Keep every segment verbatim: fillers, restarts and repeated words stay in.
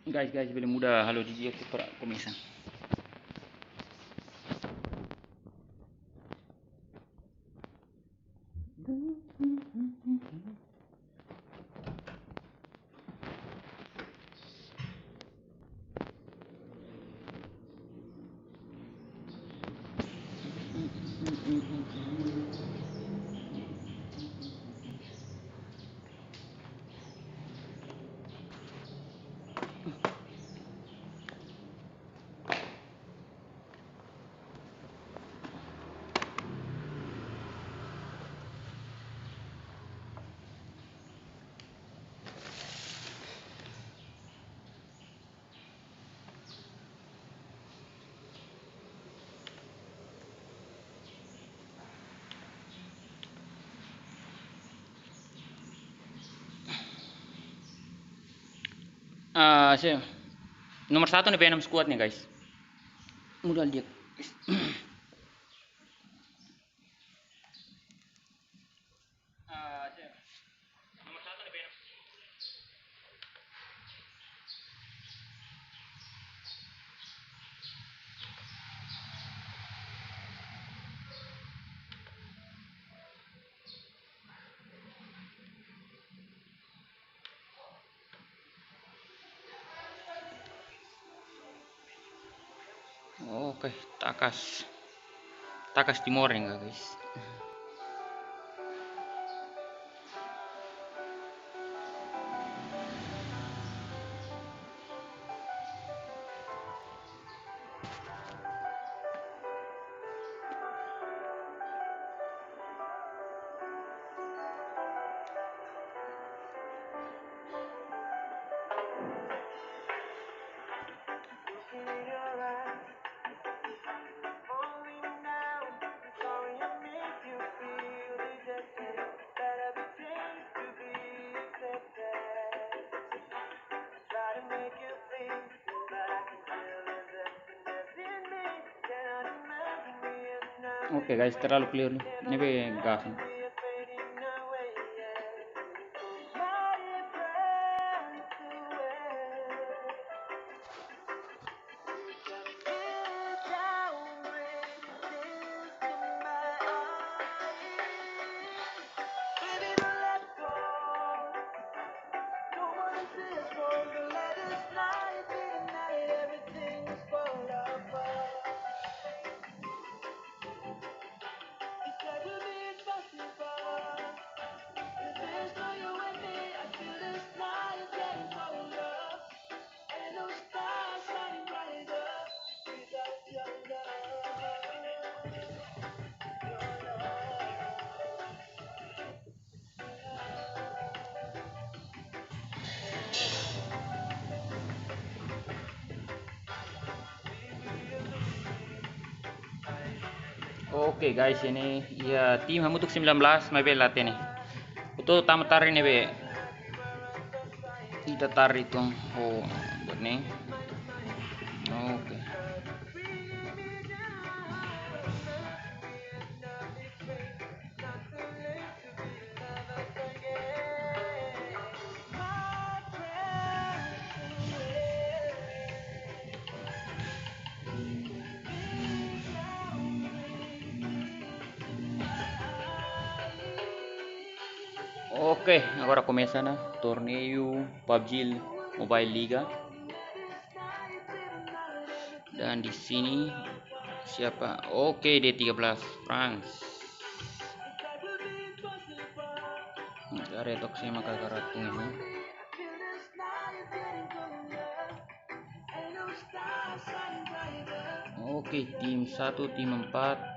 Guys, guys, bele muda halo D J aku para komesa. Ah, se nomor satu ne'e Venom Squad ne'e, guys. Muda dia. Oke, takas. Takas Timor ne'e, guys. Oke, guys, terlalu clear ne'e. Ne'ebé gas. Oke, guys, ne'e iha tim hamutuk sembilan belas, maibé la hatene. Hotu tama tarde ne'ebé ita tarde tun ho buat ne'e. Oke. Oke, agora komesa ona torneiu PUBG Mobile Liga. Dan di sini siapa? Oke, D tiga belas France. Area toksik maka karatun ini. Oke, tim satu, tim empat.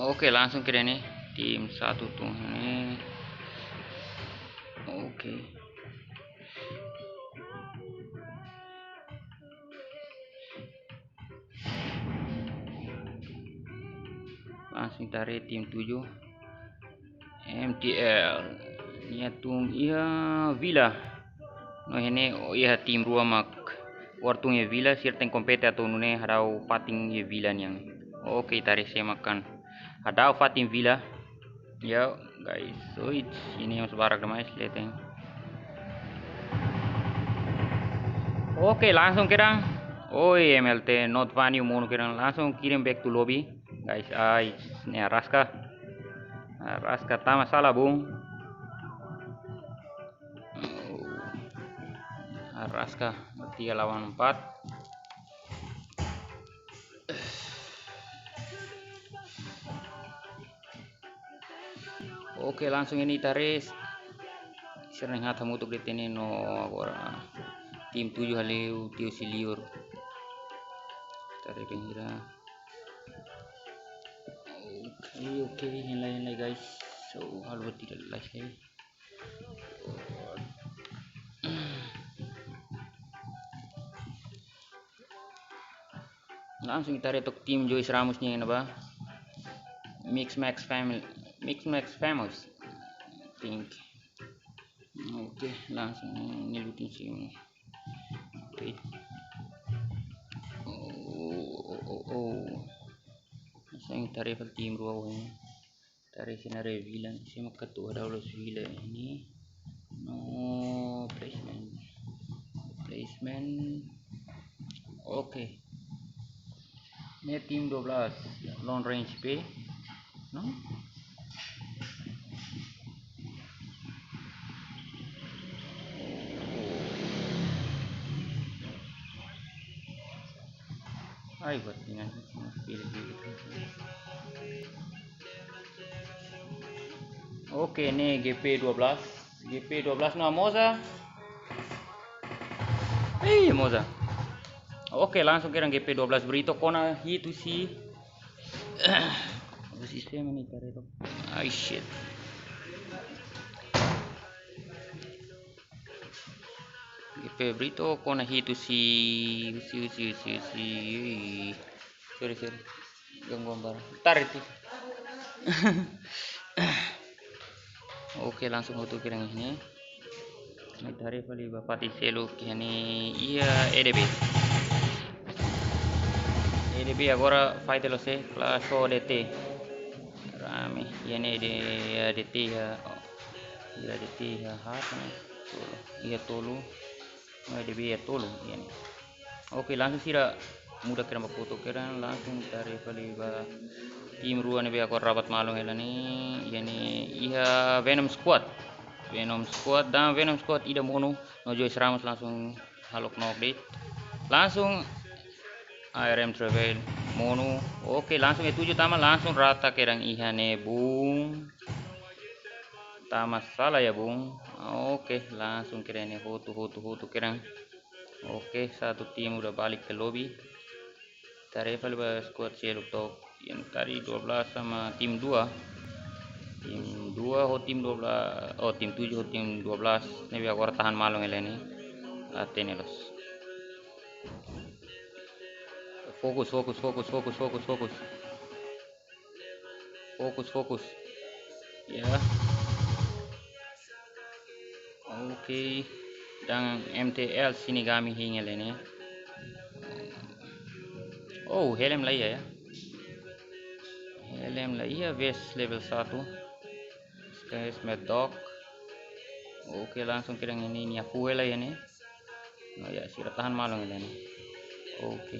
Oke, langsung ke ne'e, tim satu tun ne'e. Oke. Ita haree tim tujuh. M T L. Nia tun iha Villa. No iha ne'e, oh, iha tim rua mak. Agora tun iha Villa, sira tenke kompete atu nune'e hadau fatin iha Villa nian. Oke, ita haree sé mak kan hadau fatin Villa. Ya, guys. So, it's, ini masih barak demais, leteng. Oke, langsung kedan. Oi, M L T, not value monu kedan. Langsung kirim back to lobby. Guys, ai, ne'e Araska. Araska tama sala bung. Araska, tiga lawan empat. Oke, langsung ini taris. Sira na'in-haat hamutuk de'it ne'e no agora tim tujuh hale'u tiu husi liur. Tarik pengira. Oke, oke, henlai, henlai, guys. So, halo tidak lelai sekali. Langsung ita haree took tim Joyce Ramos nian ne'ebá. Mix Max Family, Mix Max Famous. Think. Oke, langsung ne'e lutin sih. Oke. Oh, oh, oh, oh. Langsung ita haree fali tim rua ne'e. Tarik sini haree Villa, sé mak atu hadau loos Villa ne'e. No placement. Placement. Oke. Ne'e tim dua belas, long range P. No? Ai, buat dengan pilih-pilih. Oke, ne'e G P dua belas. G P dua belas no Moza. Hei, Moza. Oke, langsung kedan G P dua belas Brito kona hitu husi. Apa sistema ne'e, kareto? Ai, shit. G P Brito kona hitu husi, husi, husi, husi, husi. Sorry, sorry. Gangguan barang. Tarik ti. Oke, langsung hotu kedan iha ne'e. Ita haree fali ba fatin seluk iha ne'e, iha E D B. E D B agora fight loos, eh, Clash of D T. Rame. Iha ne'e D, iha D T iha. Oh. Iha D T iha haat ne'e. Tolu. Iha tolu. Mai debi ya tolu, iha ne'e. Oke, langsung sira muda kedan ba foto kedan, langsung ita haree fali ba tim rua ne'ebé agora rabat malu hela ne'e, iha ne'e iha Venom Squad. Venom Squad dan Venom Squad ida monu, no Joyce Ramos langsung halo knock de'it. Langsung A R M Travel monu. Oke, langsung E tujuh tama, langsung rata kedan iha ne'e bung. Tama sala ya bung. Oke, langsung kedan ne'e hotu, hotu, hotu kedan. Oke, satu tim udah balik ke lobby. Ita haree fali ba squad seluk took. Yang tadi dua belas sama tim dua. Tim dua ho tim dua belas, oh, tim tujuh ho tim dua belas. Ne'ebé agora tahan malu hela ne'e. Hatene loos. Fokus, fokus, fokus, fokus, fokus, fokus. Fokus, fokus. Ya. Oke. Dan M T L Shinigami hingga ini. Oh, helm la iha ya. Helm la iha, vest level satu. Sky Smith Dog. Oke, langsung kedan iha ne'e, nia fuel la iha ne'e. No ya, sira tahan malu hela ne'e. Oke.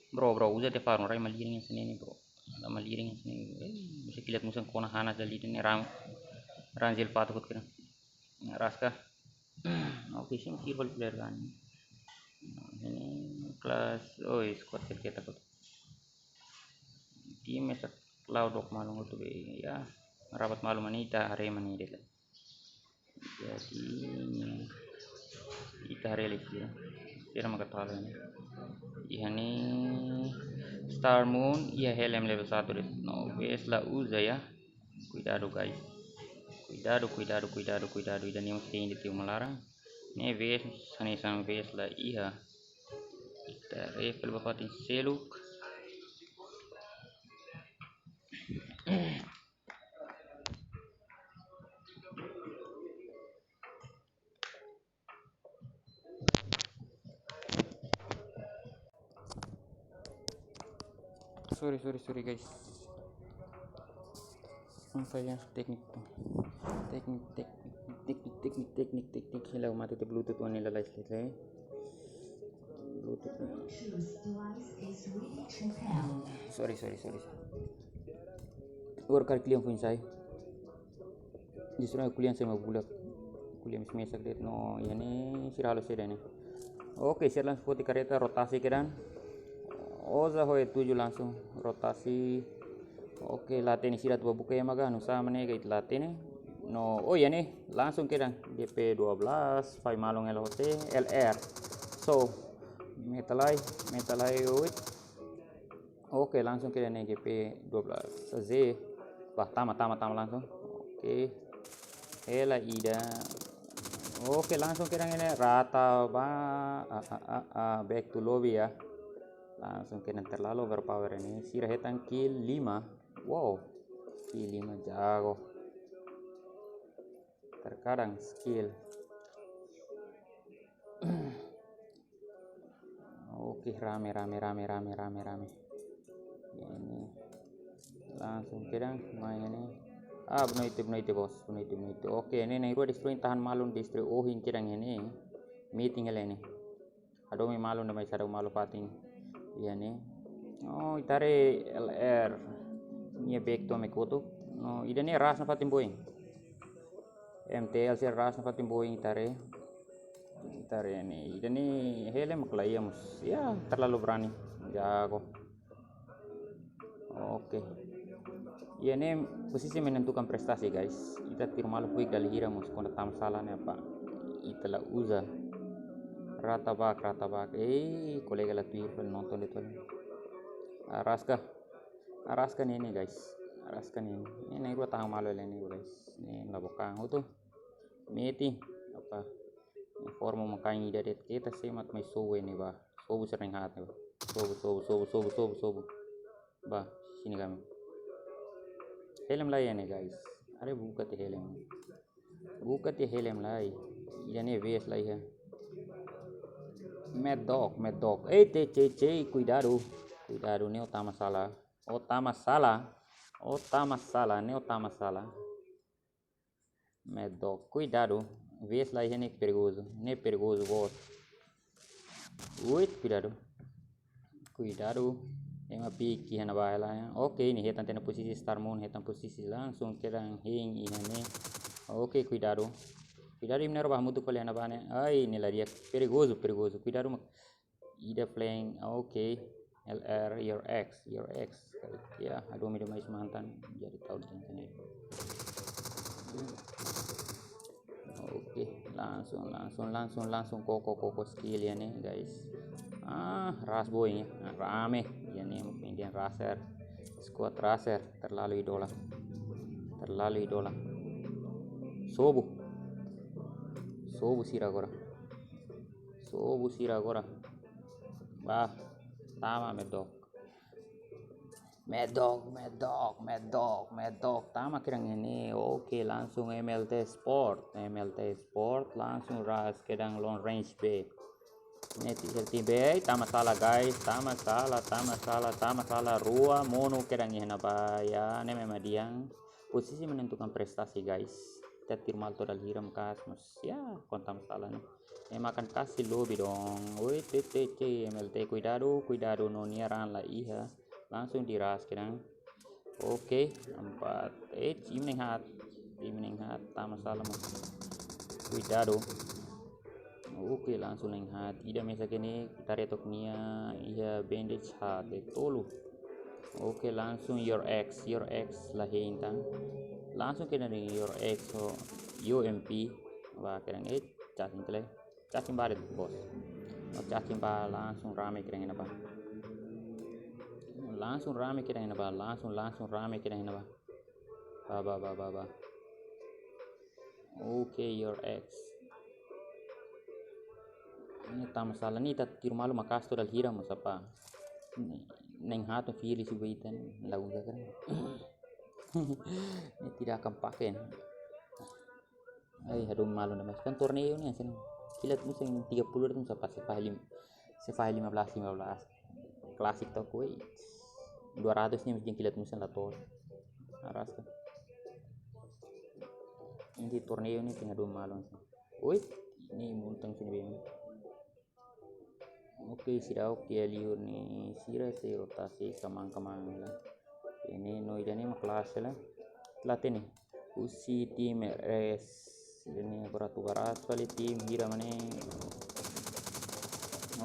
Bro, bro, uza te farm, rai malirin sini ni, bro. Ada malirin sini. Eh, bisa kilat musan kona hana jali ini ram, ranjil patu kut kena. Araska. Oke, sih, masih balik player kan. Nah, ini kelas, oh, squad kita takut. Tim mesak lau dok malu tu be, ya. Rabat malu manita, hari manita. Jadi, ita haree lai ya. Sira maka tala ne'e. Iha ne'e Star Moon, iha helm level satu de'it. No, vest la uza ya. Kuidadu, guys. Kuidadu, kuidadu, kuidadu, kuidadu. Ida ne'e mesti indi tiu malarang. Ne'e vest, hanesan vest la iha. Ita haree fali ba fatin seluk. Sorry, sorry, sorry, guys. Apa ya, teknik, teknik, teknik, teknik, teknik, teknik, teknik. Hela mati te Bluetooth wan hela lais lele. Bluetooth. Sorry, sorry, sorry, sorry. Worker kalian pun saya. Justru aku kalian sama bulak. Kalian mesak de'it no, iha ne'e sira halo saida ne'e. Oke, sira langsung foti kareta rotasi kedan. Oza hoe tuju langsung rotasi. Oke, la hatene sira atu buka ema ka, nu'usá mak ne'e ka ita la hatene. No, oh iha ne'e, langsung kedan G P dua belas, fai malu hela hotu, L R. So, meta lai, meta lai, wait. Oke, langsung kedan ne'e G P dua belas Z. Wah, tama, tama, tama langsung. Oke. Hela ida. Oke, langsung kedan ne'e rata ba. Ah, ah, ah, ah, back to lobby ya. Langsung kedan terlalu overpower ne'e. Sira hetan kill lima. Wow. Kill lima jago. Terkadang skill. Oke, rame, rame, rame, rame, rame, rame. Iha ne'e. Langsung kedan main ne'e. Ah, bunuh itu, bunuh itu, bos, bunuh itu, bunuh itu. Oke, ne'e, ne'e, rua destrui tahan malu, destrui ohin kedan iha ne'e. Meeting hela ne'e. Hadomi malu, ida mai sira hadomi malu fatin. Iha ne'e. Oh, ita haree L R. Nia back to ame kotuk. No, ida ne'e ras nafatin boin. M T L sira ras nafatin boin ita haree. Ita haree ne'e. Ida ne'e helm mak la iha mós. Ya, terlalu berani. Jago. Oke. Iha ne'e posisi menentukan prestasi, guys. Ita tiru malu fuik dala hira mós kuandu tama sala ne'e apa. Ita la uza. Rata bak, rata bak. Eh, kolega la tuir fali nonton de'it fali. Araska. Araska ne'e ne'e, guys. Araska ne'e ne'e. Ne'e, ne'e rua tahan malu hela ne'e, guys. Ne'e la buka hotu. Meti. Apa. Ne'e forma makain ida de'it keta semat mai sobu ne'e ba. Sobu sira na'in-haat ne'e ba. Sobu, sobu, sobu, sobu, sobu, sobu. Ba, sini kami. Helm la iha ne'e, guys. Haree buka tiha helm. Buka tiha helm lai. Iha ne'e vest la iha. Mad Dog, Mad Dog. Ei, te, te, te, kuidadu. Kuidadu, ne'e ó tama sala. Ó tama sala. Ó tama sala, ne'e ó tama sala. Mad Dog, kuidadu. Vest la iha ne'e perigozu. Ne'e perigozu, bos. Wait, kuidadu. Kuidadu. Ema pick iha ne'ebá hela ya. Oke, ne'e hetan tiha ona posisi Star Moon, hetan posisi langsung kedan hein iha ne'e. Oke, kuidadu. Kuidadu, imi na'in-rua ba hamutuk fali iha ne'ebá ne'e. Ai, ne'e la di'ak. Perigozu, perigozu. Kuidadu mak ida flank. Oke. L R, your ex, your ex. Ya, hadomi demais mantan. Jadi tahu di internet. Oke, langsung, langsung, langsung, langsung koko, koko skill iha ne'e, guys. Ah, ras boy ya. Ah, rame. Iha ne'e mungkin dia raser. Squad raser, terlalu idola. Terlalu idola. Sobu. Sobu sira agora. Sobu sira agora. Ba, tama Mad Dog. Mad Dog, Mad Dog, Mad Dog, Mad Dog. Tama kedan iha ne'e. Oke, langsung M L T Sport. M L T Sport langsung ras kedan long range B. Ne'e ti, ti B, tama sala, guys, tama sala, tama sala, tama sala, rua monu kedan iha ne'ebá ya, ne'e memang di'ak. Posisi menentukan prestasi, guys. Ita tiru malu to'o dala hira maka'as, mas ya, kuandu tama sala ne'e. Ema akan kasih lobby dong. Oi, te, te, te, M L T, kuidadu, kuidadu, no nia raan la iha. Langsung diras kedan. Oke, empat. Eh, imi na'in-haat. Imi na'in-haat, tama sala mós. Kuidadu. Oke, langsung na'in-haat. Ida mesak ne'e, ita haree took nia iha bandage haat, eh, tolu. Oke, langsung your ex, your ex la hein tan. Langsung kedan your ex ho U M P. Ba kedan, eh, cacing tele. Cacing ba de'it, bos. No cacing ba langsung rame kedan iha ne'ebá. Langsung rame kedan iha ne'ebá, langsung, langsung rame kedan iha ne'ebá. Ba, ba, ba, ba, ba. Oke, your ex. Ne'e tama sala ne'e ita tiru malu maka'as to'o dala hira mós apa. Ne'e, na'in-haat fili si baitan, la uza kan. Ne'e tidak akan pakai. Ai, hadomi malu ne'e, mas kan torneiu ne'e, sen. Kilat musim tiga puluh itu, musim pas, se fai lim-, se fai lima belas, lima belas. Klasik took, wei. Dua ratus ne'e mesti kilat musan la tor. Araska. Inti torneiu ne'e tenga dua malu. Oi, ne'e muntang sini bem. Oke, sira oke liur ne'e sira sei rotasi kamang-kamang la. Ne'e no ida-ne'e mak kelas la. Telat ne'e. Husi tim R S. Ida-ne'e agora atu baras fali tim hira mak ne'e.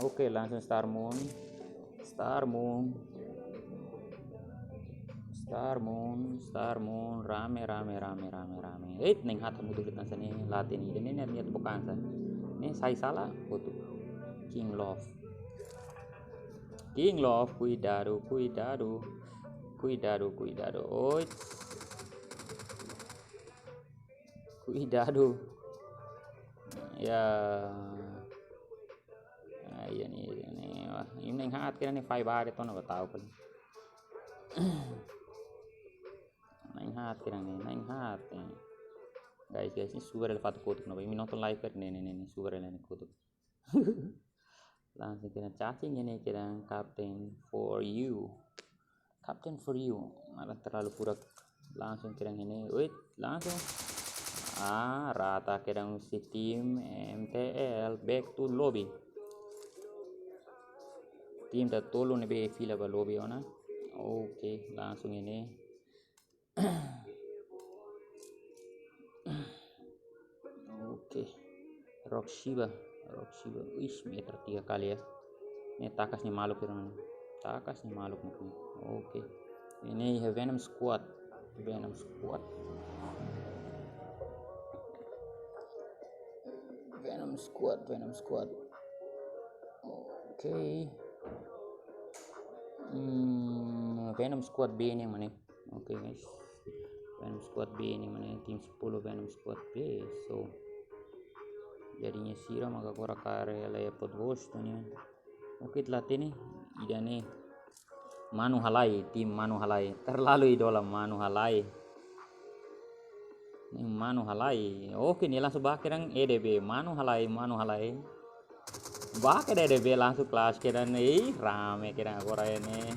Oke, langsung Star Moon. Star Moon. Star Moon, Star Moon, rame, rame, rame, rame, rame. Eh, neng hata mutu kita sini latih ni. Ida-ne'e niat, niat bukan sa. Ne'e sai sala, foto. King Love. King Love, kuidadu, kuidadu. Kuidadu, kuidadu. Oi. Kuidadu. Ya. Ah, iya ne'e, iya ne'e. Wah, ini neng hat kira ne'e five bar itu na batau kan. Neng hat kira ne'e, neng hat ne'e. Guys, guys, ne'e subar ele fatu kotuk na. Imi nonton live kan ne'e, ne'e, ne'e, ne'e subar ele ne'e kotuk. Langsung kira cacing ini kira captain for you. Captain for you. Malah terlalu furak. Langsung kira ini. Wait, langsung. Ah, rata kira si tim M T L back to lobby. Tim datolu ne'ebé fila ba lobby ona. Oke, langsung ini. Oke. Rock Shiba, Rock Shiba. Wih, meter tiga kali ya. Ne'e takas nia maluk kira. Takas nia maluk mungkin. Oke. Ini iha Venom Squad. Venom Squad. Venom Squad, Venom Squad. Oke. Hmm, Venom Squad B ne'e mak ne'e. Oke, guys. Venom Squad B ne'e mak ne'e, tim sepuluh Venom Squad B. So, jadinya sira maka agora kare la ya pot bos tu ne'e. Oke, telat ne'e. Ida-ne'e. Manu Halai, tim Manu Halai. Terlalu idola Manu Halai. Ne'e Manu Halai. Oke, ne'e langsung ba kira E D B. Manu Halai, Manu Halai. Ba kira E D B langsung kelas kira ne'e. Ih, rame kira agora ne'e.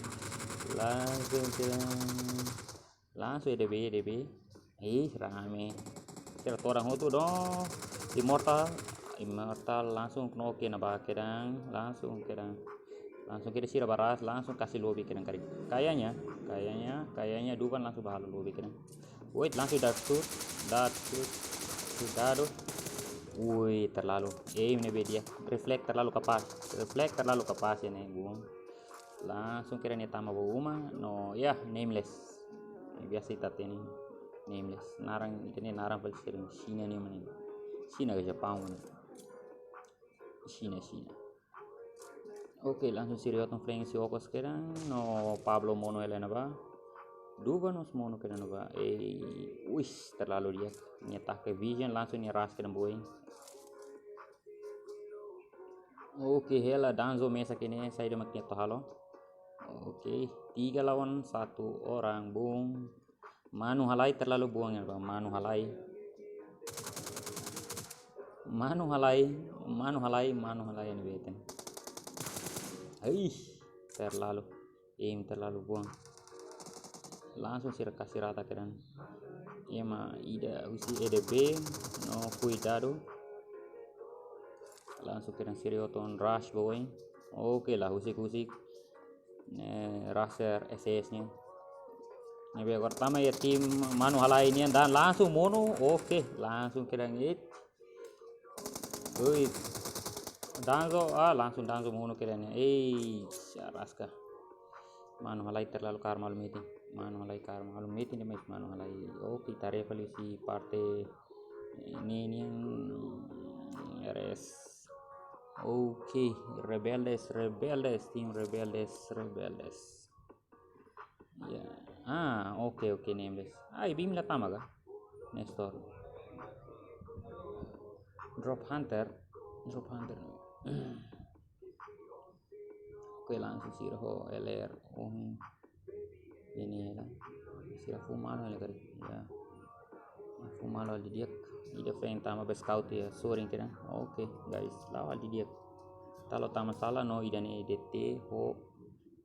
Langsung kira. Langsung E D B, E D B. Ih, rame. Kira torang hotu dong. Immortal, Immortal langsung knock na ba kira. Langsung kira. Langsung kira sira baras, langsung kasi lobby kira kari. Kayaknya, kayaknya, kayaknya Duban langsung ba halo lobby kira. Wait, langsung dart shoot, dart shoot, cuidado. Wih, terlalu. Eh, ini dia. Reflect terlalu kapas. Reflect terlalu kapas ini, bung. Langsung kira ne'e tama ba uma, no, ya, Nameless. Ne'e biasa ita hatene Nameless. Naran, ita-nia naran paling sering Xina ne'e mak ne'e. Xina ka Japão mak ne'e. Xina, Xina. Oke, langsung sira hotu flank si okos kira, no Pablo mono ele na ba. Duban mós mono kira na ba. Eh, wis, terlalu di'ak. Nia taka vision langsung nia ras kira boy. Oke, hela Danzo mesak ne'e, saida mak nia atu halo. Oke, tiga lawan satu orang, bung. Manu Halai terlalu buang ya, Bang. Manu Halai. Manu Halai, Manu Halai, Manu Halai ne'e beten. Ih, terlalu. Aim terlalu buang. Langsung sira kasi rata kira ne'e. Ema ida husi E D B, no cuidado. Langsung kira ne'e sira hotu rush boy. Oke lah, husik-husik. Ne'e rusher S S ne'e. Ne'ebé agora tama iha tim Manu Halai nian dan langsung mono. Oke, langsung kira ne'e. Ui. Danzo, ah, langsung Danzo mono kira ne'e. Eh, araska. Manu Halai terlalu kaer malu metin. Manu Halai kaer malu metin demais Manu Halai. Oke, tarefa li si parte ne'e nian R S. Oke, Rebeldes, Rebeldes, tim Rebeldes, Rebeldes. Ya. Ah, oke, oke, Nameless. Ai, bim la tama ka? Nestor. Drop Hunter, Drop Hunter. Oke, langsung sira ho L R. Oh, ini ya kan. Sira full manual kali. Ya. Full manual didi'ak. Ida feng tama ba scout ya. Sorin kira. Oke, guys, la'o didi'ak. Talo tama sala no ida-ne'e D T ho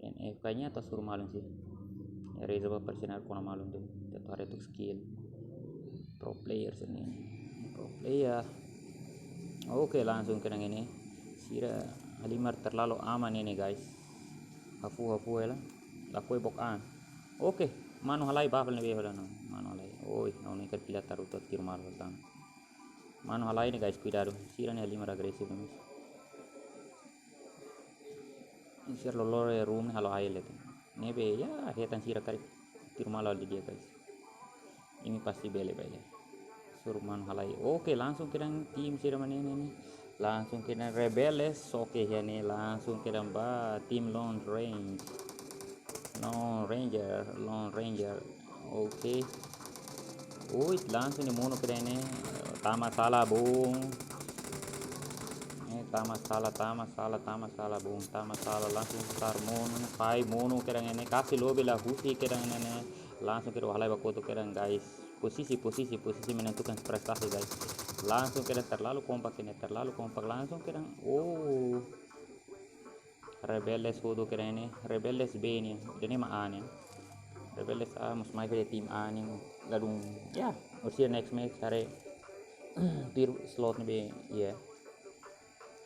N F kayaknya atau suruh malu sih. Reza ba persinar kona malu tu. Ita atu haree tok skill. Pro player sini. Pro player. Oke, langsung kedan ne'e. Sira halimar terlalu aman ne'e, guys. Hafu, hafu hela. Lakohi bok an. Oke, manu halai ba fali ne'ebé hola no. Manu halai. Oi, no ni kerkila taru tu tiru malu tan. Manu halai ne'e, guys, kuidadu. Sira ne'e halimar agresif, guys. Sira loroloron room ne'e halo ai leten. Ne'ebé ya hetan sira karik tiru malu halo didi'ak, guys. Imi pasti bele, bele. Suru manu halai. Oke, langsung kedan tim sira mak ne'e, ne'e, ne'e. Langsung kedan Rebeldes, oke ya ne'e, langsung kedan ba tim Lone Range. Lone Ranger, Lone Ranger. Oke. Ui, langsung ne'e monu kedan ne'e. Tama sala bung. Eh, tama sala, tama sala, tama sala bung, tama sala, langsung star monu, fai monu kedan ne'e, kasi lobi la husi kedan ne'e, langsung kedan halai ba kotuk kedan, guys. Posisi, posisi, posisi menentukan prestasi, guys. Langsung kedan terlalu kompak ne'e, terlalu kompak, langsung kedan. Oh. Rebeldes hotu kedan ne'e, Rebeldes B ne'e, ida-ne'e mak A ne'e. Rebeldes A mós mai fali tim A ne'e, ladún, ya, orsida next match haree tuir slot ne'ebé, ya.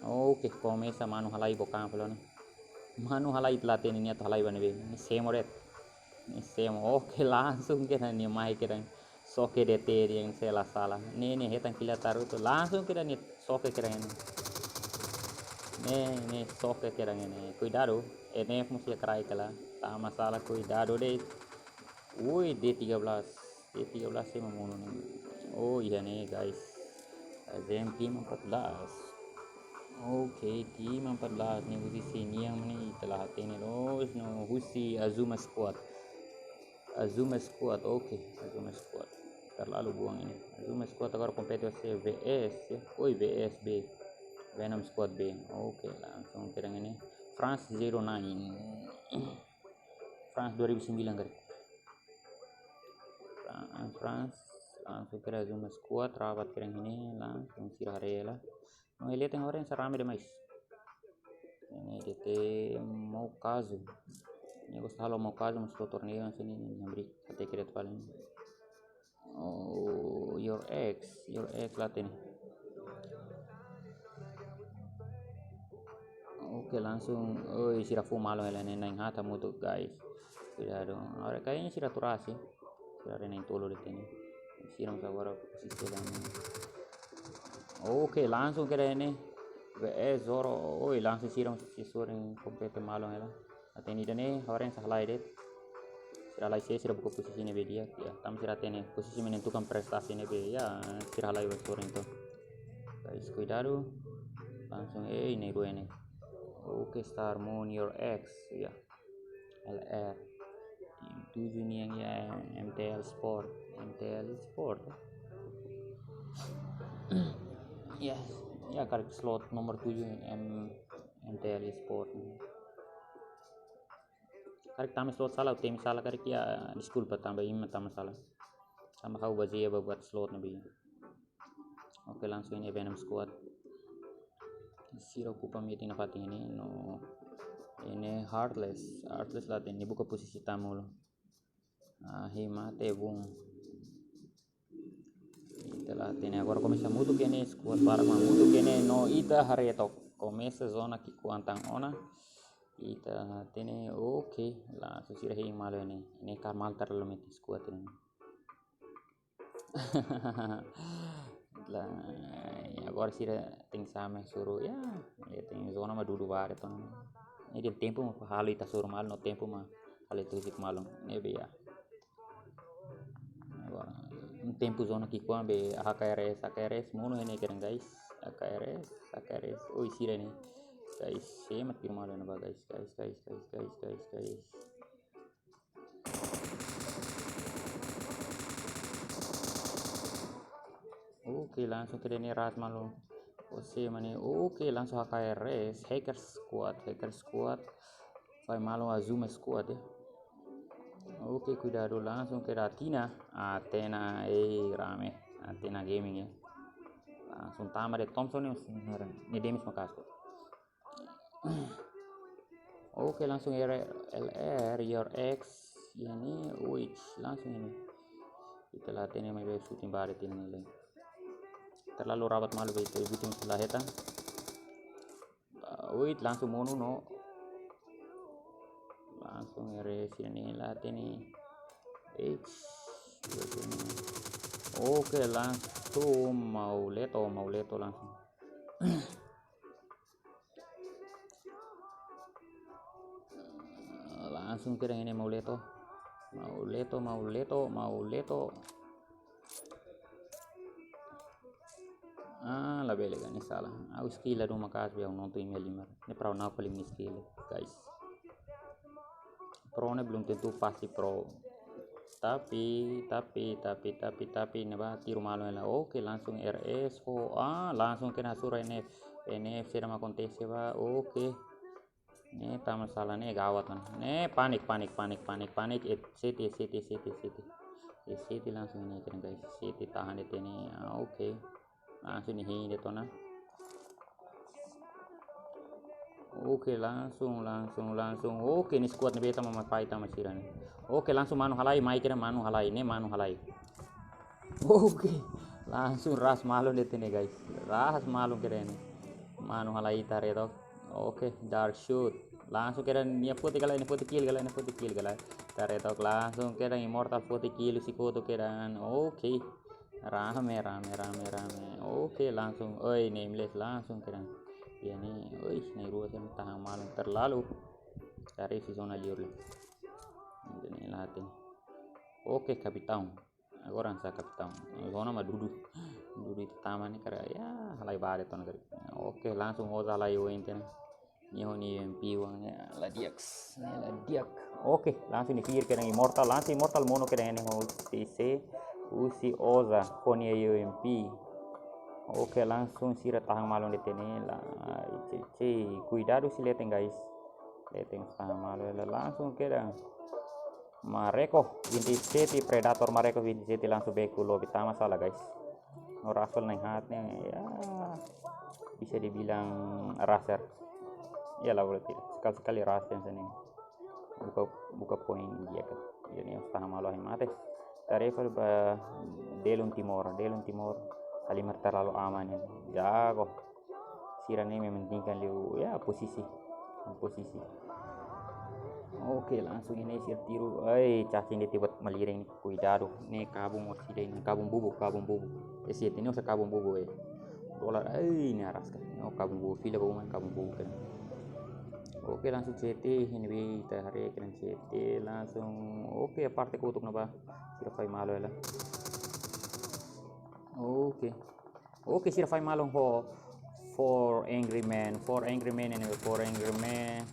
Oke, komesa manu halai bok an fali ne'e. Manu halai ita la hatene nia atu halai ba ne'ebé, ne'e semo de'it. Ne'e semo, oke, langsung kedan nia mai kedan. Soke D T yang sela sala. Ne'e, ne'e hetan kila taru tu. Langsung kedan ne'e soke kedan ne'e. Ne'e, ne'e soke kedan ne'e. Kuidadu. N F mesti krai kala. Tama sala, kuidadu de'it. Ui, D tiga belas. D tiga belas semo monu ne'e. Oh, iya ne'e, guys. Azem tim empat belas. Oke, tim empat belas ne'e husi sini yang mana ita la hatene loos no husi Azuma Squad. Azuma Squad, oke, Azuma Squad. Terlalu buang ini. Azuma Squad agora kompete ho V S, ya. Oi, V S B. Venom Squad B. Oke, langsung kedan ne'e. France zero nine. France dua ribu sembilan kali. Fran-, France, langsung kedan Azuma Squad, rapat kedan ne'e, langsung sira haree hela. No, ele tem hora yang sarame demais. Ne'e D T Maukazu. Ne'e gosta halo Maukazu, mas torneio sini ne'e, ne'e abri, até kira paling. Oh, your ex, your ex la hatene. Oke, langsung, oi, sira fó malu hela ne'e, na'in haat hamutuk, guys. Kuidadu. Agora kayaknya sira atu rasa, sira haree na'in tolu de'it ne'e. Sira mós agora posisi dalam. Oke, langsung kedan ne'e. V S Zoro, oi, langsung sira mós sisur yang kompete malu hela. Até ida-ne'e, hora yang halai de'it. Sira halai sé, sira buka posisi ne'ebé di'ak, ya. Tanba sira hatene posisi menentukan prestasi ne'ebé, ya, sira halai ba sore entaun. Guys, kuidadu. Langsung, eh, ne'e rua ne'e. Oke, Star Moon, your ex, ya. L R. Tim tujuh nian, ya, M T L Sport, M T L Sport. Ya, ya, karik slot nomor tujuh M, M T L Sport. Karik tama slot sala, temi sala karik ya, deskulpa tanba imi tama sala. Tanba ha'u bazeia ba buat slot ne'ebé. Oke, langsung ne'e Venom Squad. Sira okupa meeting nafatin ne'e, no, ne'e Heartless. Heartless la hatene, buka posisi tama uluk. Ah, hima te bung. Ita la hatene, agora komesa hamutuk ne'e, squad barak mak hamutuk ne'e, no ita haree tok. Komesa zona ki'ikoan tan ona. Ita la hatene, oke, langsung sira hein malu ne'e. Ne'e Karmal terlalu mete squad ne'e. La, ya, agora sira tenke same suru, ya, ya tenke zona mak dudu barak tan. Ne'e dehan tempu mak halo ita suru malu, no tempu mak halo ita husik malu. Ne'ebé ya. Agora, um tempu zona ki'ikoan be H K R S, H K R S, monu ne'e kedan, guys. H K R S, H K R S, oi, sira ne'e. Guys, sé mak tiru malu ne'ebá, guys, guys, guys. Oke, langsung kedan ne'e ras malu. Oke, mana? Oke, langsung H K R S, Hacker Squad, Hacker Squad. Fai malu Azuma Squad, ya. Oke, kuidadu, langsung kedan Athena. Athena, eh, rame. Athena Gaming, ya. Langsung tama de'it Thompson ne'e, ne'e demis makasih. Oke, langsung R L R, your ex. Iha ne'e, ui, langsung ne'e. Ita la hatene maibé shooting barak tiha ne'e lai. Terlalu rabat malu be ita butin la hetan. Ah, ui, langsung monu no. Langsung R S ne'e la hatene. Eits. Oke, langsung Mauleto, Mauleto langsung. Langsung kedan ne'e Mauleto. Mauleto, Mauleto, Mauleto. Ah, labele ka, ne'e sala. Ha'u skill la dún maka'as be ha'u nonton imi halimar. Ne'e para ha'u nakon fali imi-nia skill, guys. Pro ne'e belum tentu pasti pro. Tapi, tapi, tapi, tapi, tapi, ne'ebá tiru malu hela. Oke, langsung R S ho. Ah, langsung kedan hasoru N F. N F, saida mak akontese bá. Oke. Ne'e tama sala ne'e gawat ona. Ne'e panik, panik, panik, panik, panik. Eh, sete, sete, sete, sete. Eh, sete langsung ne'e kedan, guys. Sete tahan de'it ne'e. Ah, oke. Langsung ne'e hein de'it ona. Oke, langsung, langsung, langsung. Oke, ne'e squad ne'ebé tama mak pai tama sira ne'e. Oke, langsung manu halai, mai kedan manu halai, ne'e manu halai. Oke, langsung ras malu de'it ne'e, guys. Ras malu kedan ne'e. Manu halai ita haree took. Oke, dark shoot. Langsung kedan nia foti ka lae, nia foti kill ka lae, nia foti kill ka lae. Ita haree took, langsung kedan Immortal foti kill husi kotuk kedan. Oke. Rame, rame, rame, rame. Oke, langsung. Oi, Nameless langsung kedan. Iha ne'e, oi, na'in-rua sira tahan malu terlalu. Cari si zona liur le. Ini latih. Oke, Kapitaun. Agora hanesan Kapitaun. Zona mak dudu. Dudu ita tama ne'e karik, ya, halai bá de'it ona karik. Oke, langsung Oza halai oin kedan. Nia ho nia M P wan, ya, la di'ak. Ne'e la di'ak. Oke, langsung ne'e fir kedan Immortal, langsung Immortal monu kedan ne'e ho T C, husi Oza, ho nia M P. Oke, langsung sira tahan malu de'it ne'e la, ce, ce, kuidadu husi leten, guys. Leten tahan malu hela, langsung kedan Mareko vinte e sete, Predator Mareko vinte e sete langsung back to lobby, tama sala, guys. No Russell na'in-haat ne'e, ya, bisa dibilang raser. Ya lah, boleh tidak. Sekali-sekali raser sana. Buka, buka poin dia kan. Jadi harus tahan malu ai mate. Tarefa ba Delon Timor, Delon Timor. Halimar terlalu aman ini. Jago. Sira ne'e mementingkan liu, ya, posisi. Posisi. Oke, langsung ini sira tiru. Ai, cacing de'it buat malirin, kuidadu. Ne'e kabun mós ida ne'e, kabun bubuk, kabun bubuk. Eh, sira ne'e usah kabun bubuk, eh. Dolar, ai, ne'e araska. Oh, kabun bubuk, fila ba uma, kabun bubuk kan. Oke, langsung C T, ini be ita haree kedan C T langsung. Oke, parte kotuk ne'ebá. Sira fai malu hela. Oke. Oke, sira fai malu ho Four Angry Men, Four Angry Men ne'e, Four Angry Men.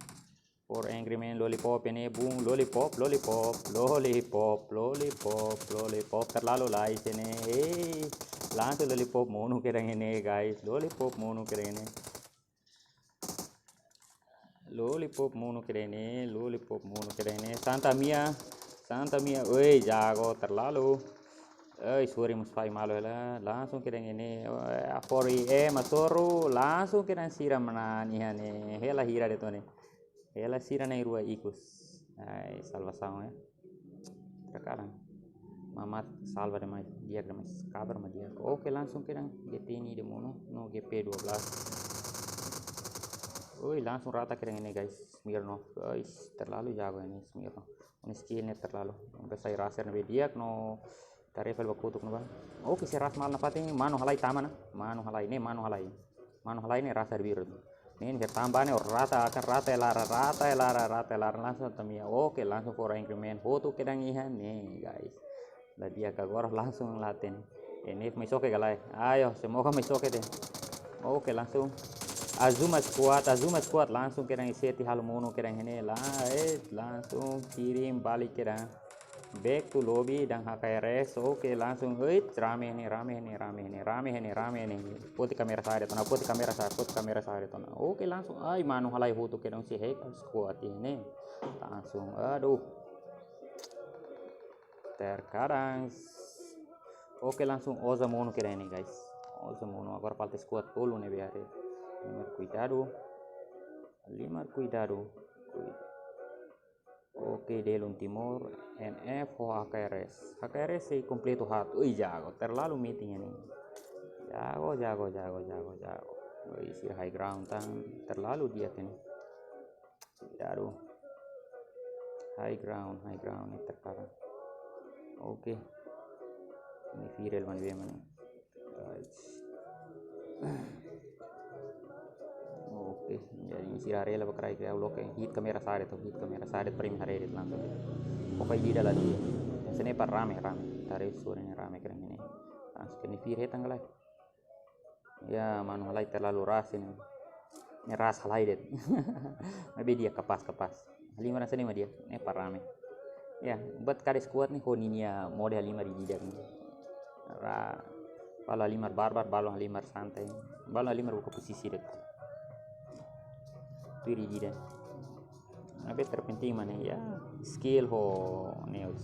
Four Angry Men, Lollipop ne'e, boom, Lollipop, Lollipop, Lollipop, Lollipop, Lollipop, terlalu lai sene. Hei, langsung Lollipop monu kedan ne'e, guys. Lollipop monu kedan ne'e. Lollipop monu kedan ne'e, Lollipop monu kedan ne'e. Santa Mia, Santa Mia, oi, jago terlalu. Oi, sorry, mós fai malu hela. Langsung kedan ne'e, oi, Afori, eh, Masoru, langsung kedan sira manán iha ne'e. Hela hira de'it ne'e. Hela sira na'in-rua ikus. Ai, salvasaun, eh. Terkadang. Mamat salva demais, di'ak demais. Kabar mak di'ak. Oke, langsung kedan G T ini de monu, no G P dua belas. Oi, langsung rata kedan ne'e, guys. Smirnoff, guys. Terlalu jago ini Smirnoff. Ini skill ne'e terlalu. Sampai sai raser ne'ebé di'ak no tarefa ba kotuk ne'ebá. Oke, sira ras malu nafatin, manu halai tama ona. Manu halai ne'e, manu halai. Manu halai ne'e raser biru. Ne'e bertambah ne'e, rata, akan rata hela, rata hela, rata hela, langsung Santa Mia. Oke, langsung Four Angry Men. Hotu kedan iha ne'e, guys. La di'ak agora langsung laten. Ini mai soke ka lae. Ayo, semoga mai soke de'it. Oke, langsung. Azuma Squad, Azuma Squad langsung kedan sete halo monu kedan ne'e la, eh, langsung kirim balik kedan. Back to lobby dan H K R S. Oke, langsung. Hei, rame ne'e, rame ne'e, rame ne'e, rame ne'e, rame ne'e. Foti kamera sa'e de'it ona, foti kamera sa'e, foti kamera sa'e de'it ona. Oke, langsung. Ai, manu halai hotu kedan si Hacker Squad ne'e. Langsung, aduh. Terkadang. Oke, langsung Oza monu kedan ne'e, guys. Oza monu, agora falta squad tolu ne'ebé haree. Halimar kuidadu. Halimar kuidadu. Kui- Oke, Delon Timor, N F ho H K R S. H K R S sei kompletu haat. Ui, jago, terlalu metin ne'e. Jago, jago, jago, jago, jago. Ui, sira high ground tan, terlalu di'ak ne'e. Aduh. High ground, high ground ne'e terparah. Oke. Ne'e viral mana be mana. Oke, jadi sira haree la ba kraik ya, loke hit kamera sa'e de'it, hit kamera sa'e de'it, primi haree de'it langsung. Pokoknya di dalam dia. Sini par rame, rame. Tarik sore ne'e rame keren ini. Langsung ke ne'e viral tanggal lah. Ya, manu halai terlalu ras ne'e. Ne'e ras halai de'it. Maibé di'ak, kapás, kapás. Halimar hanesan ne'e mak di'ak, ne'e par rame. Ya, buat kada squad ne'e ho ninia mode halimar ida-idak ne'e. Ra, balu halimar barbar, balu halimar santai. Balu halimar buka posisi de'it. Tuir ida-idak. Maibé terpenting mana ya, skill ho news.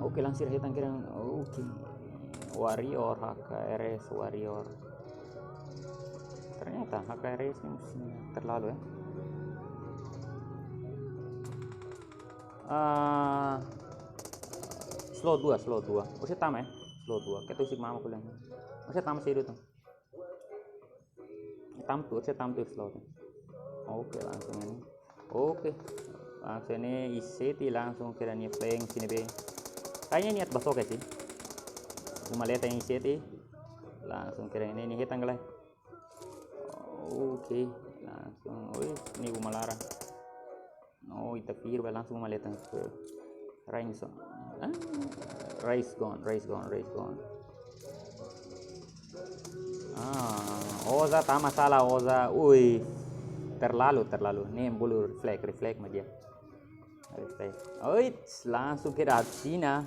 Oke, langsir hetan kerang. Oke. Warrior, H K R S Warrior. Ternyata H K R S ne'e musim terlalu ya. Ah, slot dua, slot dua. Orsida tama ya. Slot dua. Kita usik mama kuliah. Orsida tama sériu tu. Tama tu, orsida tama tu slot tu. Oke, langsung ne'e. Oke. Langsung ne'e I C T, langsung kira nia flank sini be. Kayaknya niat basoke sih. Uma leta yang I C T. Langsung kira ne'e, ne'e hetan galai. Oke, langsung. Wih, ne'e uma laran. No, ita pir ba langsung uma leta. Rise. Ah, rise gone, rise gone, rise gone. Ah, Oza tama sala, Oza. Ui, terlalu, terlalu. Ne'e bolu reflect, reflect mak di'ak. Reflect. Ui, langsung kira Athena.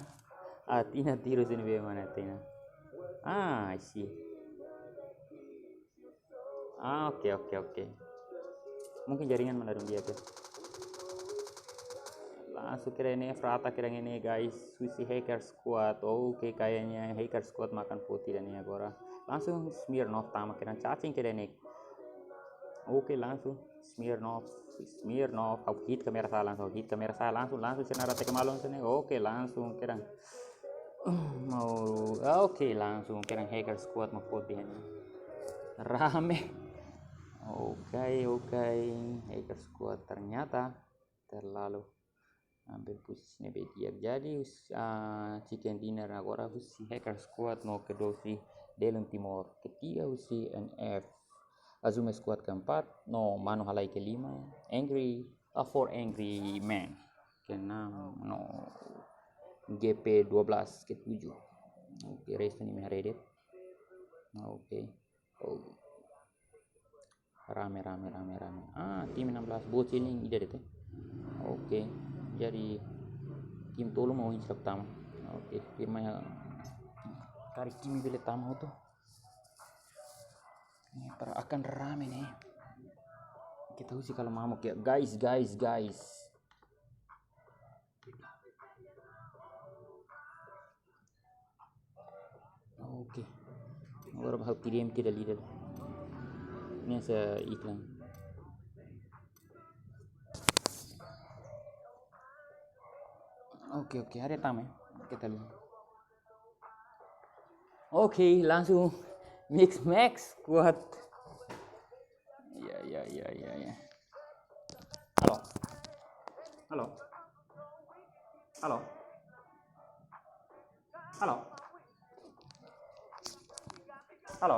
Athena tiru sini be mana Athena. Ah, I see. Ah, oke, oke, oke. Mungkin jaringan mana dong dia tu. Langsung kira ne'e, frata kira ne'e, guys. Husi Hacker Squad. Oke, kayaknya Hacker Squad makan putih dan ini agora. Langsung Smirnoff tama kira cacing kira ne'e. Oke, langsung Smirnoff. Smirnoff. Ha'u hit kamera sa'e langsung. Hit kamera sa'e langsung. Langsung senara teke malon sini. Oke, langsung kira. Mau, ah, oke, langsung kira Hacker Squad mau putih ini. Rame. Oke, oke. Hacker Squad ternyata terlalu ambil posisi ne'ebé di'ak. Jadi, us-, ah, chicken dinner agora husi Hacker Squad no kedua husi Delon Timor. Ketiga husi N F. Azuma Squad keempat, no manu halai kelima. Angry, ah, four Angry Man. Keenam, no G P dua belas, ketujuh. Oke, resto ne'e mak haree de'it. Oke. Oh. Rame, rame, rame, rame. Ah, tim enam belas, bocil ne'e ida de'it. Oke. Jadi tim tolu mak ohin sira tama. Oke, firma ya. Karik tim bele tama tu. Ne'e para akan rame ne'e. Kita husi kalau mamuk ya, guys, guys, guys. Oke. Agora ba T D M kita lihat. Ne'e sa iklan. Oke, oke, haree tama ya. Kita lihat. Oke, langsung mix max kuat. Ya, ya, ya, ya, ya. Halo. Halo. Halo. Halo. Halo.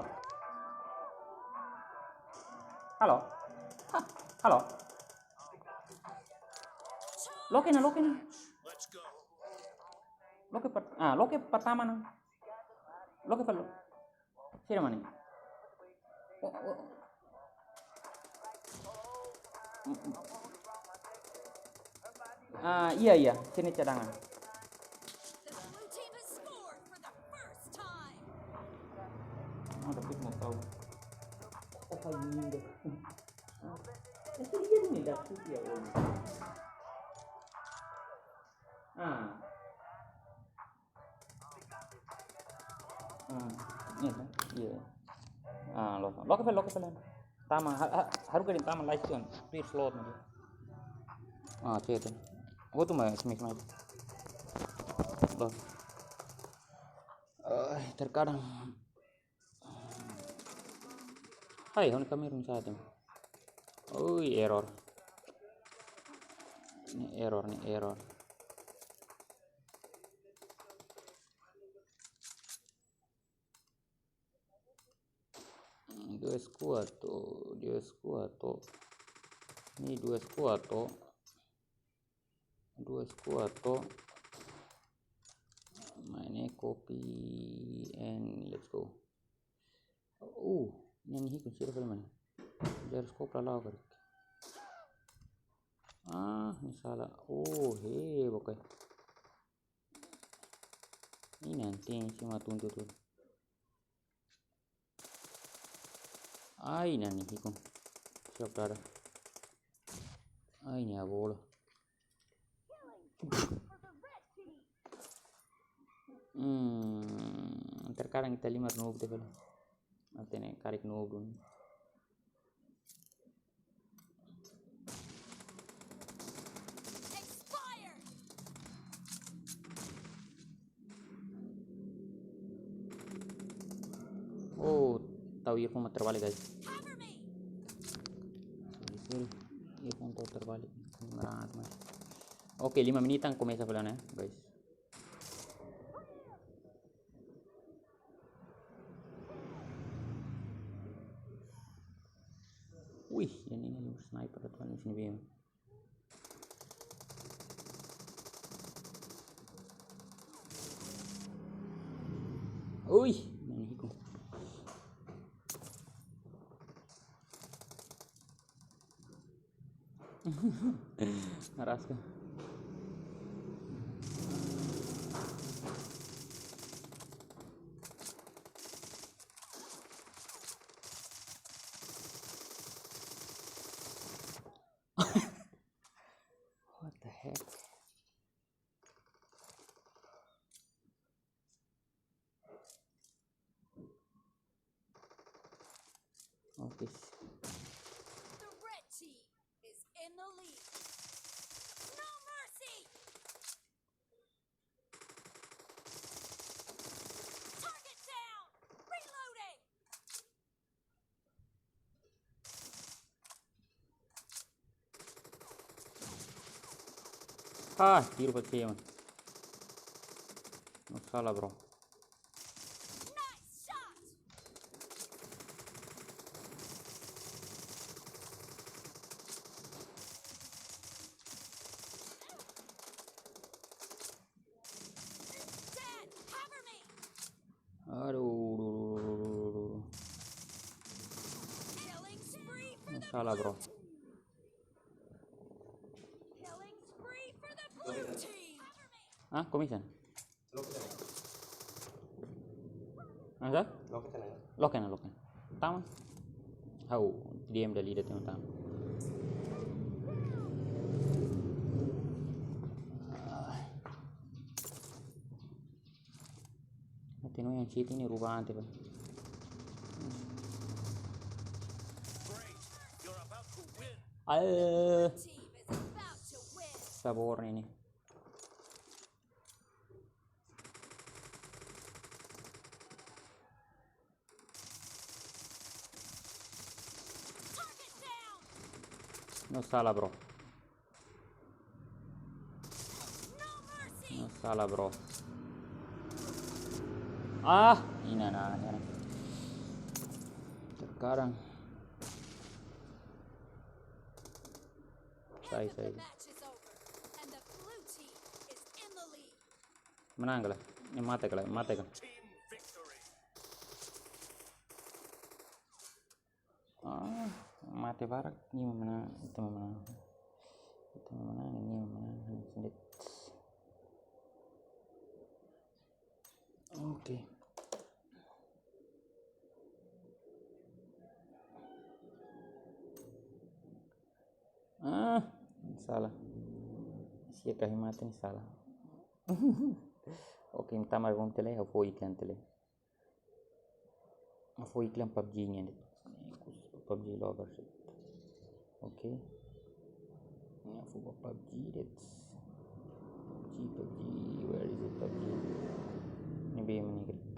Halo. Ha, halo. Loke ona, loke ona. Loke per-, ah, loke pertama ona. Loke fali. Sira mana? Oh, oh. Ah, iya, iya, sini cadangan. Ah, tapi mau tahu. Oh, kayak ini deh. Ah, itu dia nih, dah, itu dia, oh. Ah. Hmm, iya, iya. Ah, loke, loke fali, loke fali. Tama, ha-, ha-, haruka de'it tama live tu, tuir slot ne'e. Ah, cete. Outro mais, mais, mais. Bah. Ai, terkadang. Hai, hon kamera ni satu. Ui, error. Ne'e error, ne'e error. Dua squad to, dua squad to. Ne'e dua squad to. Dua squad to. Mai ne'e copy and let's go. Uh, ne'e nia hi'ikun sira fali mana. Gyroscope la la'o karik. Ah, ne'e sala. Oh, he, oke. Ne'e nanti si matuntu tu. Ai, ne'e nia hi'ikun. Siap, dada. Ai, ne'e a bola. Hmm, terkadang ita halimar noob te fali. Ita ne'e karik noob duni. Oh, tau earphone mak terbalik, guys. Sorry, sorry. Earphone tau terbalik. Berat, mas. Oke, lima menit an komesa fali ona, guys. Wih, ne'e, ne'e, ne'e sniper atu anu sini bem. Ui, ne'e hi'ikun. Araska. What the heck? Okay. The red team is in the lead. No mercy! Target down! Reloading! Ah, tiro fali, mano. No sala, bro. Nice shot! Dead! Cover me! Aduh, aduh, aduh, aduh, aduh, aduh. Killing spree for the Salah, bro. Killing spree for the blue team. Ah, commission. Asa? Loke na, loke na. Tama. Hau, D M dali da tema tama. Ah. Ati no yang situ ni rubah ante, Pak. Al. Sabor ini. No sala, bro. No sala, bro. Ah, ina na, ina na. Terkadang. Sai, sai. Menang kala. Eh, mate kala, mate kala. Ah, mate barak, nia mak menang, ita mak menang. Ita mak menang, nia mak menang, nia sendiri. Oke. Ah, sala. Sia kahi mate ne'e sala. Oke, ita mai bom tele, ha'u fó iklan tele. Ha'u fó iklan PUBG nian de'it. PUBG lover. Oke. Ne'e foin ba PUBG de'it. PUBG, PUBG, where is it, PUBG? Ne'ebé mak ne'e klik.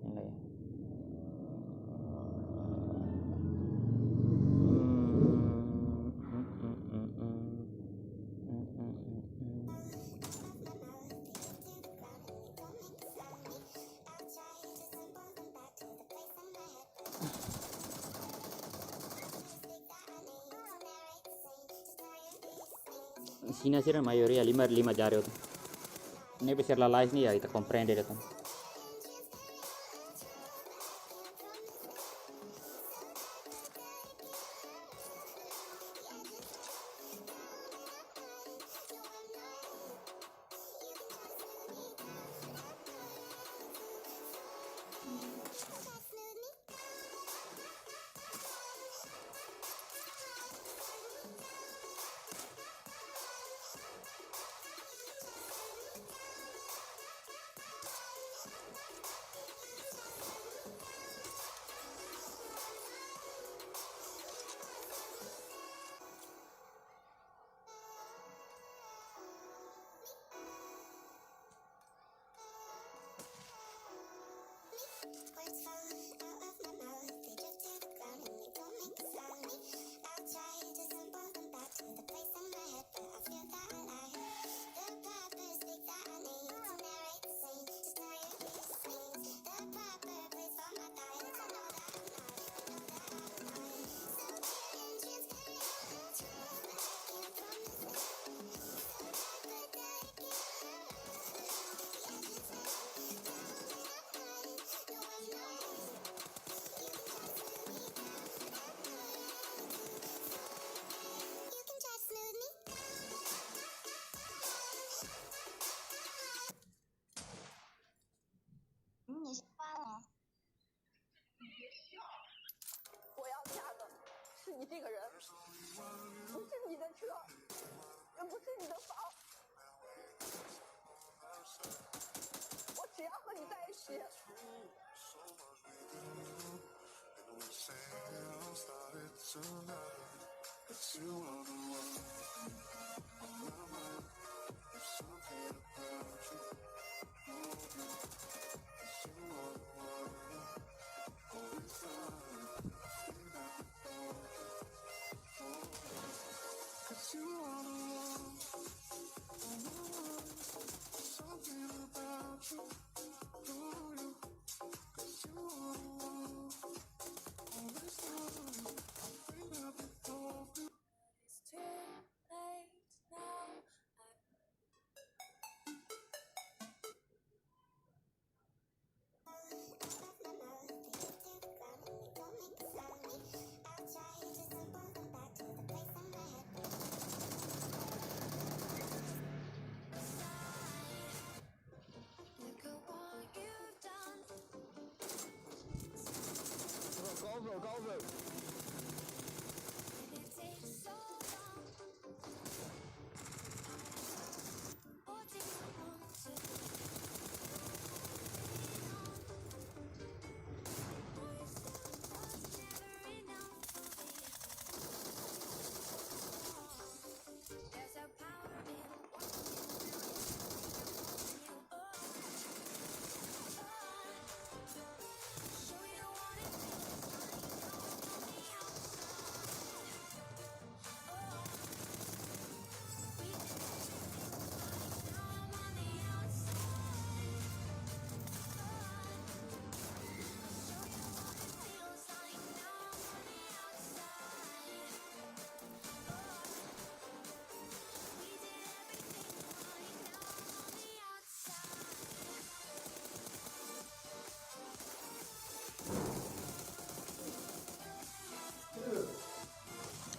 Ne'e lai. Sira-ne'e sira maioria lima, lima jari hotu. Ne'ebé sira lalais ne'e ya ita komprende de'it.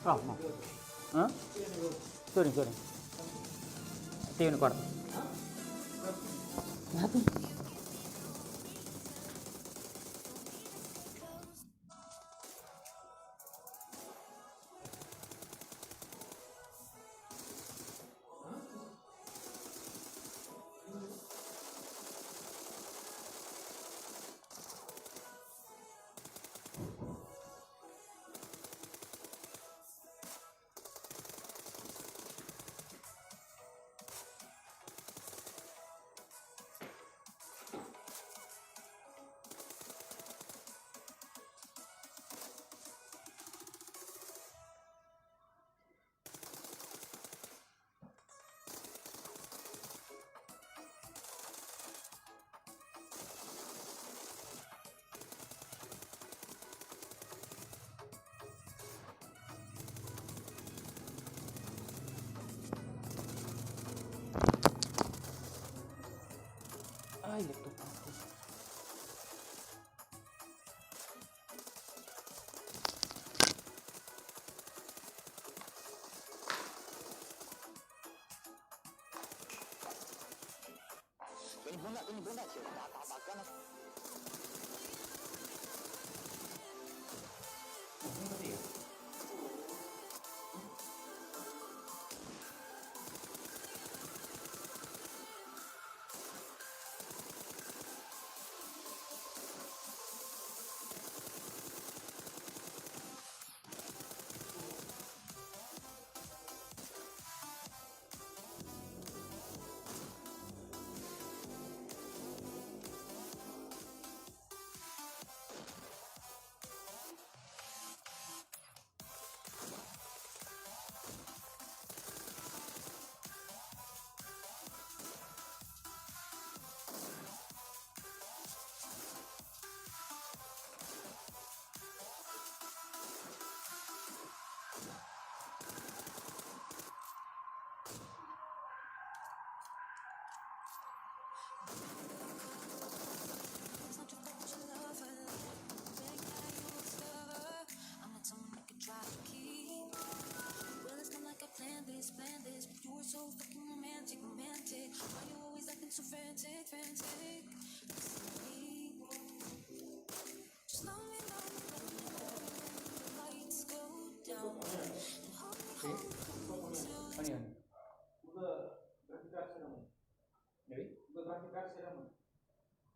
Ah, no. Hah? Sorry, sorry. Tiene cuarto.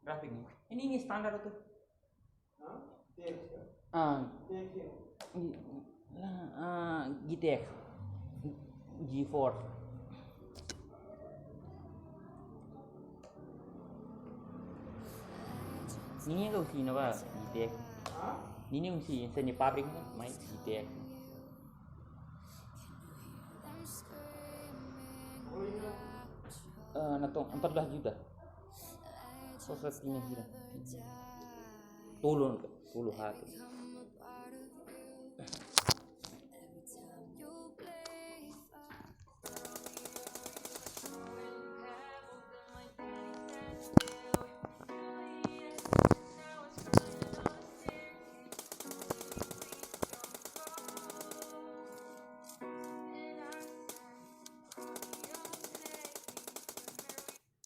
Grafik ni. Ini, ini standar tu. Ah, i-, la, ah, G T X, G four. Ninia ka husi ne'ebá G T X. Ninia husi seni pabrik, mai G T X. Eh, na'in-tolu, empat belas juta. Só satu ini hira. Tolun, tolun hati.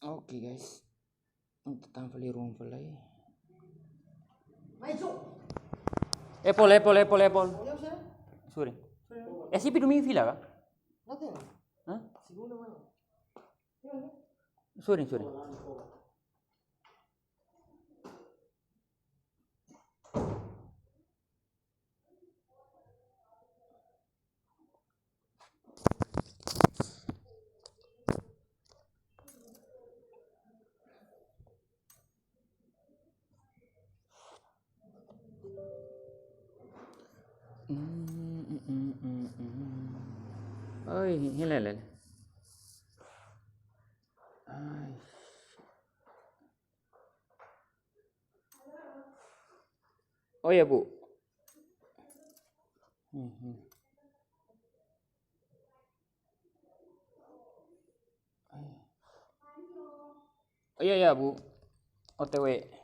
Oke, guys. Untuk tampil di room fali. Apple, apple, apple, apple. Sorry. Eh, si pidu mi fila ka? Hah? Sorry, sorry. Mm, mm, mm, mm, mm. Oi, hilele. Ai. Oh ya, Bu. Mhm. Oh ya, ya, Bu. O T W.